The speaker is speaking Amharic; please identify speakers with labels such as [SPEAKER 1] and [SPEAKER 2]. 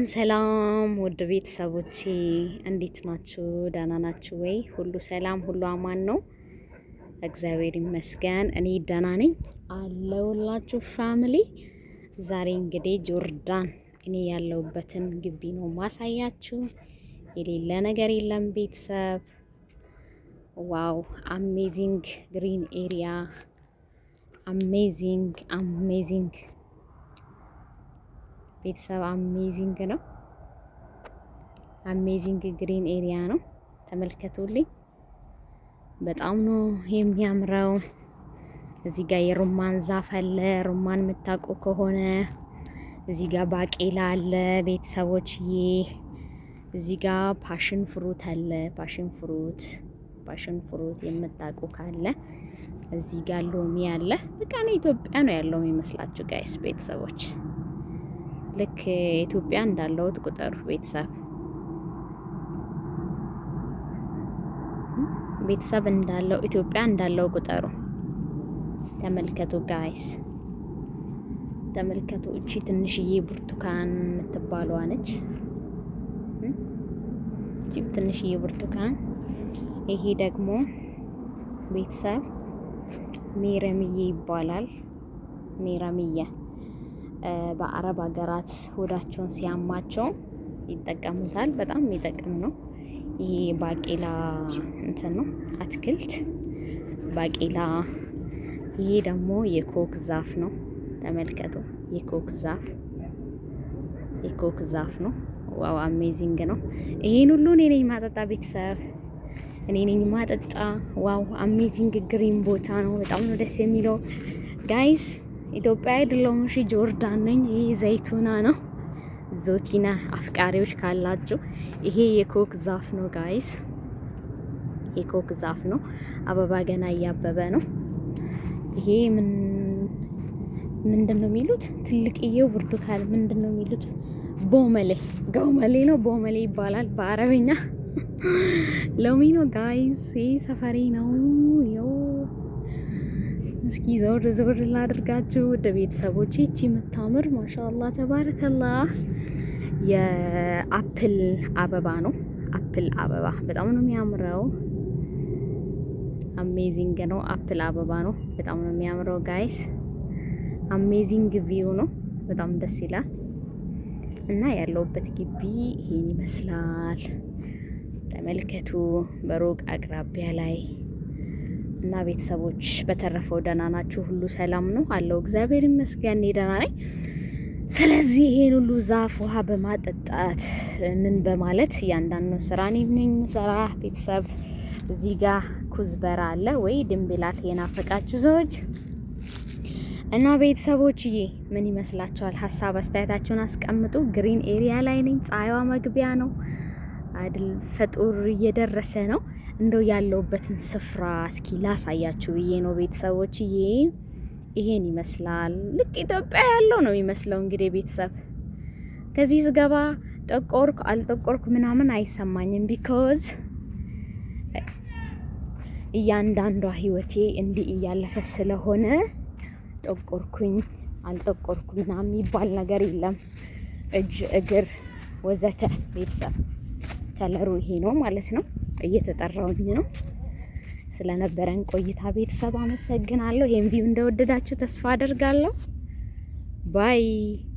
[SPEAKER 1] ሰላም ውድ ቤተሰቦቼ፣ እንዴት ናችሁ? ደህና ናችሁ ወይ? ሁሉ ሰላም፣ ሁሉ አማን ነው። እግዚአብሔር ይመስገን፣ እኔ ደህና ነኝ አለሁላችሁ family። ዛሬ እንግዲህ ጆርዳን እኔ ያለሁበትን ግቢ ነው ማሳያችሁ። የሌለ ነገር የለም ቤተሰብ። Wow, amazing green area, amazing, amazing ቤተሰብ፣ amazing ነው። Amazing green area ነው። ተመልከቱልኝ። በጣም ነው የሚያምረው። እዚህ ጋር የሮማን ዛፍ አለ። ሮማን የምታውቁ ከሆነ እዚህ ጋር ባቄላ አለ ቤተሰቦችዬ። እዚህ ጋር passion fruit አለ። Passion fruit, passion fruit የምታውቁ ካለ እዚህ ጋር ሎሚ አለ። በቃ እኔ ኢትዮጵያ ነው ያለው የሚመስላችሁ guys፣ ቤተሰቦች። ልክ ኢትዮጵያ እንዳለሁት ቁጠሩ ቤተሰብ። ቤተሰብ እንዳለው ኢትዮጵያ እንዳለው ቁጠሩ። ተመልከቱ guys፣ ተመልከቱ። እቺ ትንሽዬ ብርቱካን የምትባለዋ ነች። እቺ ትንሽዬ ብርቱካን። ይሄ ደግሞ ቤተሰብ ሜረምዬ ይባላል። ሜረምዬ በአረብ ሀገራት ሆዳቸውን ሲያማቸው ይጠቀሙታል። በጣም የሚጠቅም ነው። ይሄ ባቄላ እንትን ነው፣ አትክልት ባቄላ። ይሄ ደግሞ የኮክ ዛፍ ነው። ተመልከቱ፣ የኮክ ዛፍ፣ የኮክ ዛፍ ነው። Wow, amazing ነው። ይሄን ሁሉ እኔ ነኝ ማጠጣ ቤተሰብ፣ እኔ ነኝ ማጠጣ። Wow, amazing green ቦታ ነው። በጣም ነው ደስ የሚለው guys። ኢትዮጵያ አይደለሁም፣ እሺ ጆርዳን ነኝ። ይሄ ዘይቱና ነው። ዞቲና አፍቃሪዎች ካላችሁ ይሄ የኮክ ዛፍ ነው guys፣ የኮክ ዛፍ ነው። አበባ ገና እያበበ ነው። ይሄ ምን ምንድን ነው የሚሉት? ትልቅዬው ብርቱካን ምንድን ነው የሚሉት? ቦመሌ፣ ገውመሌ ነው፣ ቦመሌ ይባላል በአረበኛ። ሎሚ ነው guys። ይሄ ሰፈሬ ነው። ይኸው እስኪ ዞር ዞር ላድርጋችሁ ውድ ቤተሰቦች። ይቺ የምታምር ማሻአላህ ተባረከላህ የ apple አበባ ነው። Apple አበባ በጣም ነው የሚያምረው። Amazing ነው። Apple አበባ ነው። በጣም ነው የሚያምረው guys። Amazing view ነው። በጣም ደስ ይላል። እና ያለሁበት ግቢ ይሄን ይመስላል። ተመልከቱ በሩቅ አቅራቢያ ላይ። እና ቤተሰቦች፣ በተረፈው ደህና ናችሁ? ሁሉ ሰላም ነው አለው። እግዚአብሔር ይመስገን፣ እኔ ደህና ነኝ። ስለዚህ ይሄን ሁሉ ዛፍ ውሃ በማጠጣት ምን በማለት እያንዳንዱ ስራ እኔ ነኝ የምሰራ ቤተሰብ። እዚህ ጋር ኩዝበራ አለ ወይ ድንብላል የናፈቃችሁ ሰዎች። እና ቤተሰቦችዬ፣ ምን ይመስላችኋል? ሀሳብ አስተያየታችሁን አስቀምጡ። Green area ላይ ነኝ። ፀሐይዋ መግቢያ ነው አይደል? ፈጡር እየደረሰ ነው። እንደው ያለሁበትን ስፍራ እስኪ ላሳያችሁ ብዬ ነው ቤተሰቦችዬ። ይሄን ይመስላል። ልክ ኢትዮጵያ ያለው ነው የሚመስለው። እንግዲህ ቤተሰብ፣ ከዚህ ስገባ ጠቆርኩ አልጠቆርኩ ምናምን አይሰማኝም። Because እያንዳንዷ ህይወቴ እንዲህ እያለፈ ስለሆነ ጠቆርኩኝ አልጠቆርኩ ምናምን የሚባል ነገር የለም። እጅ፣ እግር ወዘተ ቤተሰብ ከለሩ ይሄ ነው ማለት ነው። እየተጠራውኝ ነው። ስለነበረን ቆይታ ቤተሰብ አመሰግናለሁ። ይሄን view እንደወደዳችሁ ተስፋ አደርጋለሁ። Bye.